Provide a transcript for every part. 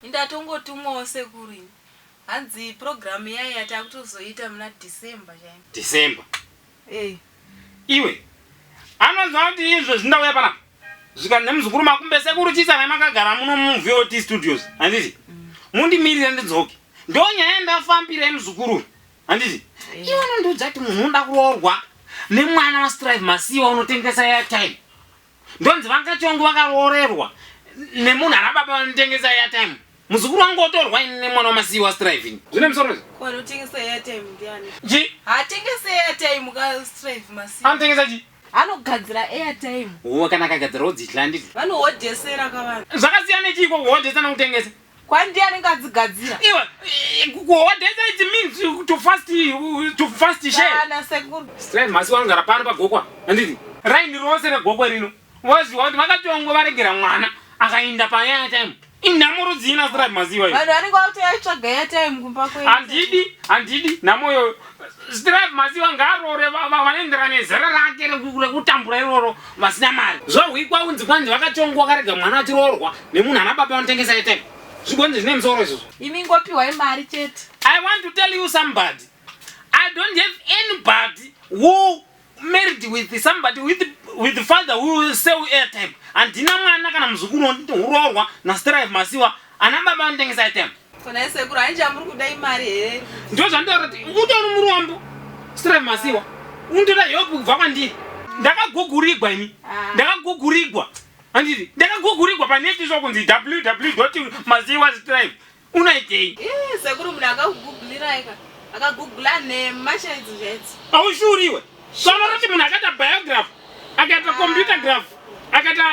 Indatongotumwawo sekuru ini. Hanzi program iya iya takutozoita muna December chaimo. December. Eh. Iwe. Anonzwa kuti izvo zvindauya panapa. Zvika nemuzukuru makumbe sekuru chisarai makagara muno muVOT studios. Handiti? Mundimirire ndidzoke. Ndonyaya yandafambira yemuzukuru. Handiti? Eh. Iwe unondiudza kuti munhu unoda kuroorwa nemwana waStrive Masiyiwa unotengesa airtime. Ndonzi vaKachongo vakaroorerwa nemunhu ana baba vanotengesa airtime. Muzukuru wangu otorwa ini nemwana waMasiyiwa Strive ini. Zvine musoro izvi? Ko anotengesa airtime ndiani? Chi? Haatengese airtime ka Strive Masiyiwa. Anotengesa chi? Anogadzira airtime. Uwe kana akagadzira wodzidla handiti? Vanohodhesera ka vanhu. Zvakasiyana chiiko kuhodhesa nekutengesa? Kwani ndiye anenge adzigadzira. Iwe kuhodhesa it means to fast to fast share. Kana sekuru. Strive Masiyiwa anogara pano pagokwa handiti? Raini rose regokwe rino. Voziva kuti vakatongwa varegera mwana akainda paairtime. Inhamo rudzii na Strive Masiyiwa iyo? Vanhu vanenge vakutoyatsvaga airtime kumba kwenyu. Handidi, handidi nhamo iyoyo. Strive Masiyiwa ngaaroore vanoenderana nezera rake rekutambura iroro vasina mari. Zvohwikwa unzi kwanzi vakatongwa vakarega mwana achiroorwa nemunhu ana baba vanotengesa airtime. Zvigonzi zvine musoro izvozvo. Imi ingopiwai mari chete. I want to tell you somebody. I don't have anybody who married with somebody with, with father who sell airtime. Handina mwana kana muzukuru uroorwa naStrive Masiyiwa ana baba vanotengesa airtime. Kona sekuru hanji amuri kuda imari here? Ndizvo zvanditaura kuti utori murombo Strive Masiyiwa. Unotoda help kubva kwandiri. Ndakagugurigwa ini. Ah. Ndakagugurigwa. Handiti ndakagugurigwa paneti izvo kunzi www.masiyiwa strive. Unaitei? Ih, sekuru munhu akakugugulirai ka. Akagugula nhema chaidzo chaidzo. Aushuriwe. Sona rati munhu akaita biograph, akaita computer graph, akaita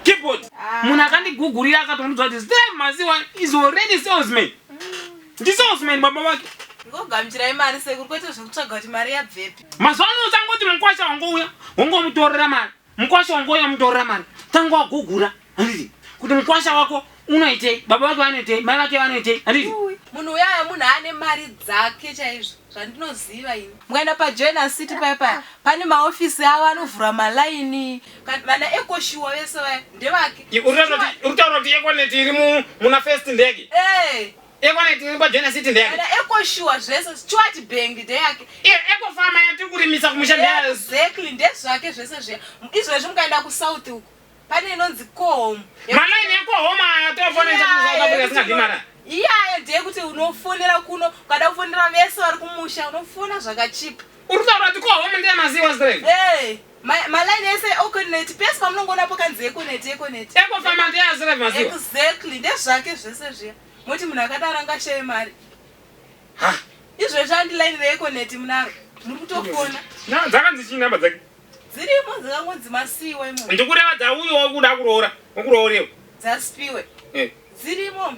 keyboard. Ah. Munhu akandigugurira akatondiudza kuti Strive Masiyiwa is already salesman. Ndi salesman baba vake. Ngogamuchirai mari sekuru kwete zvekutsvaga kuti mari yabvepi. Mazuva ano usangoti mukwasha wangouya wongomutorera mari. Mukwasha wangouya mutorera mari. Tanga wagugura. Handiti kuti mukwasha wako unoitei, baba vake vanoitei, mai vake vanoitei. Handiti Ui, munhu uyaya munhu ane mari dzake chaizvo zvandinoziva ini. Mukaenda paJoina City paya paya pane maofisi avo anovhura malaini vana Ecosure vese vaya ndevake. Uri kutaura kuti Econet iri muna First ndege? Eh. Econet iri paJoina City ndeyake? Vana Ecosure zvese, Stewart Bank ndeyake. Ecofama yatiri kurimisa kumusha ndeya. Exactly, ndezvake zvese zviya. Izvezvi mukaenda kuSouth uko pane inonzi Cohom. Malaini eCohom aya tofonesa kuSouth Africa asingadyi mari. Iyayo ndeyekuti unofonera kuno, ukada kufonera vese vari kumusha unofona zvakachipa. Uri kutaura kuti Cohom ndeyaMasiyiwa Strive? Eh, malaini ese Econet pese pamunongoona pakanzi Econet Econet. Ecofama ndeyaStrive Masiyiwa. Exactly, ndezvake zvese zviya. Moti munhu akadaro angashaye mari. Ha. Izvezvi handi line reEconet munaro. Muri kutofona. Na dzakanzi chii namba dzake? Dzirimo dzakangonzi Masiyiwa imomo. Ndikureva dzauyo wakuda kuroora, wakuroorewa. DzaSpiwe. Eh. Dzirimo.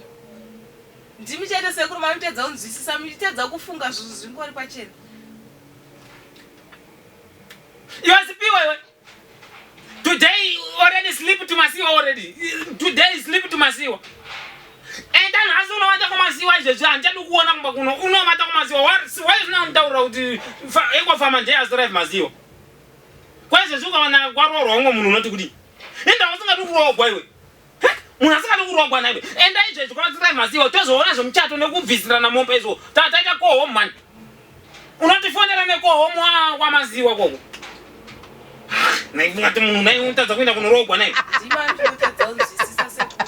Ndimi chete sekuru manotedza kunzwisisa muchitedza kufunga zvinhu zvingori pachena. Iwe Sipiwe iwe. Today already sleep to Masiyiwa already. Today sleep to Masiyiwa. Enda nhasi unovata kwaMasiyiwa izvezvi handichadi kuona kumba kuno. Unovata kwaMasiyiwa. Why usina kunditaurira kuti Ecofama ndeyaStrive Masiyiwa? Kwaizvezvi ukawana kwaroorwa umwe munhu unoti kudii? Enda usingadi kuroorwa iwe. Munhu asingadi kuroorwa naiwe. Enda izvezvi kwaStrive Masiyiwa tozoona zvemuchato nekubvisirana mombe izvo. Taita go home man. Unotifonera neko home kwaMasiyiwa koko. Naifunga kuti munhu nai unotadza kuenda kunoroorwa nai. Ndimi anototadza kunzwisisa sekuru.